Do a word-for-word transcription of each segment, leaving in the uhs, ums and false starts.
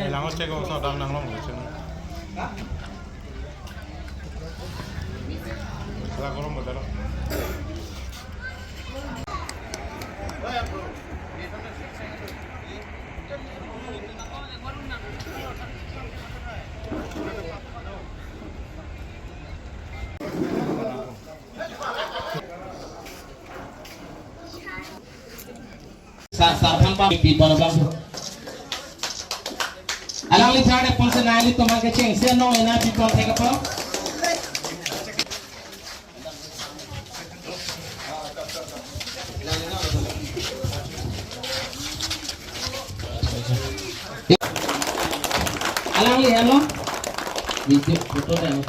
Elang o chek o sa dam nang long lo cheng. Ala kolom bodalo. Sa, sa, phan pa pi pa bang. Alangli thar de pon se nangli tomang kecheng se nong ena pi pon thek apot. Alangli helo. Video photo de mo.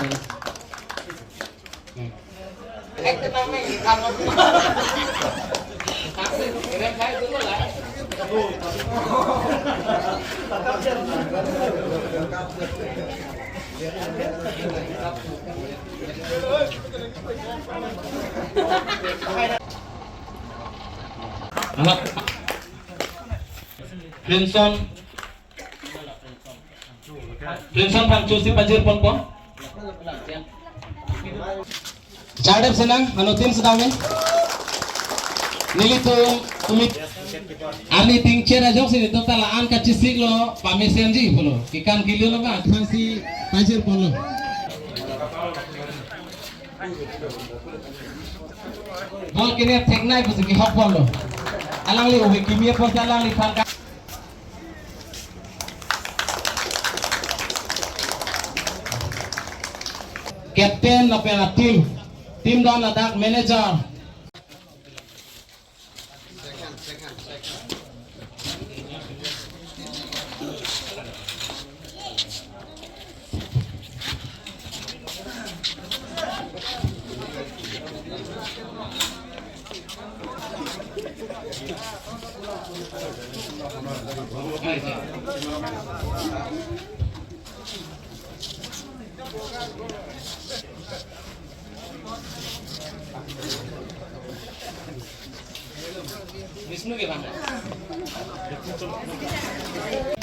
Anak. Benson. Benson phan chosi pajir ponpo. Chardep senang, ano team sedang ni. Nelitum, tumi. Ani ting chen ajok si nelitum ta la-an kachesik lo, pamesenji pulo. Kekam kelun lo ba, thansi pajir ponlo. Ball kene theknai pusi kehok ponlo. Alangli ove kimi apot si alangliphan ka. Captain lapen a-team. Team don ladak manager.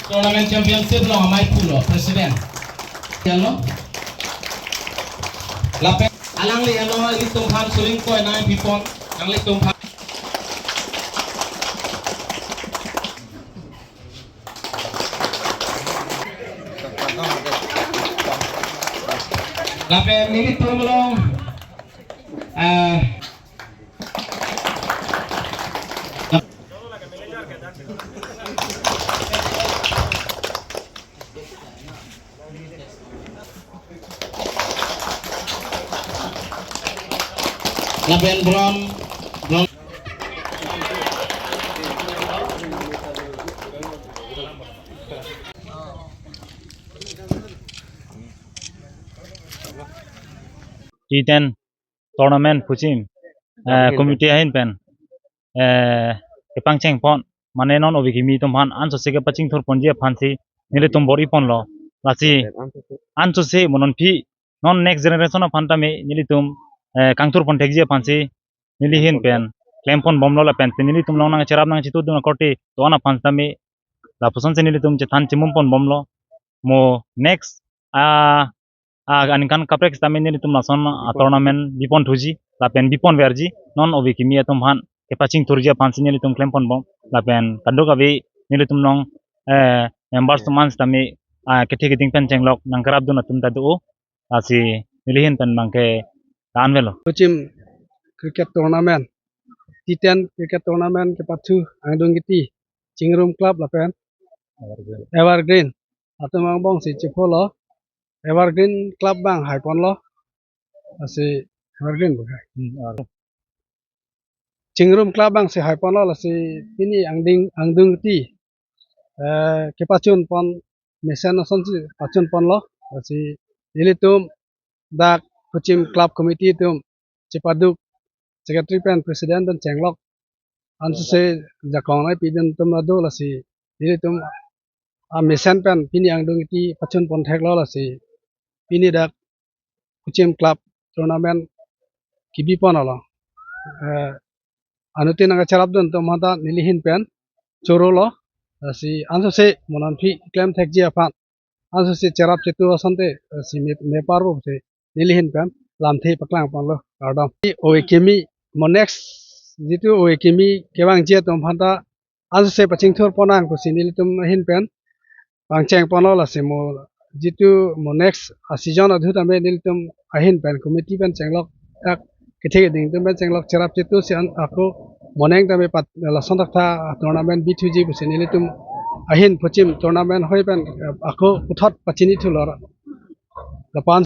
Tournament championship along amei pulo president. Chalo. Lapen alangli ano ilitum aphan suling ko enai pipon. Alangli tum aphan. Lapen nelitum along, eh, lapen bron, bron. T ten tournament phuchim, eh, committee ahin pen, eh, kepangcheng pon, mane non ove kimi atum aphan ansose kepachingthur ponji aphansi nelitum bor-i ponlo. Lasi ansose mo non phi non next generation aphan tame nelitum, eh, kangthur pon thekji aphansi neli ahin pen klem pon bomlo lapen te nelitum along nangcherap nangchetudun akorte do-an aphan tame lapuson si nelitum chethan chimum pon bomlo. Mo next, ah, ah, aningkan kaprek sitame nelitum lason, ah, tournament bipon thuji lapen bipon verji non ove kimi atum aphan kepachingthurji aphansi nelitum klem pon bom lapen kadokave nelitum along, eh, members atum an sitame, ah, kethe keding pen chenglok nangkerapdun atum ta do-o. Lasi neli ahin pen abangke ta-an avelo. Phuchim cricket tournament, T ten cricket tournament kepathu angdeng kiti Chingrum Club lapen Evergreen atum angbong si chepholo. Evergreen Club abang hai ponlo. Lasi Evergreen bo hai. Hmm, Evergreen. Chingrum Club abang si hai ponlo, lasi pini angdeng angdeng kiti, eh, kepachun pon mesen asonsi pachun ponlo. Lasi nelitum dak Phuchim Club Committee atum chepaduk secretary pen president pen chenglok ansose jakong nangpidun atum ta do, lasi nelitum amesen pen pini angdeng kiti pachun pon theklo, lasi pini dak Phuchim Club tournament kebi pon along, eh, anuttin nangcherapdun atum aphan ta neli ahin pen chorolo. Lasi ansose mo nonphi klem thekji aphan ansose cherap chetu asonte, eh, si me, me parbo pusi neli ahin pen lamthe paklang ponlo, kardom. Ove kimi, mo next jitu ove kimi kevangji atum aphanta ansose pachingthur ponnang pusi nelitum ahin pen pangcheng ponlo. Lasi mo jitu mo next a season adhu tame nelitum ahin pen committee pen chenglok, dak kethe keding atum pen chenglok cherap chetu si an ako moning tame pat lason thakta tournament bithuji pusi nelitum ahin pachim tournament hoi pen, eh, ako puthot pachini thulo. Lapen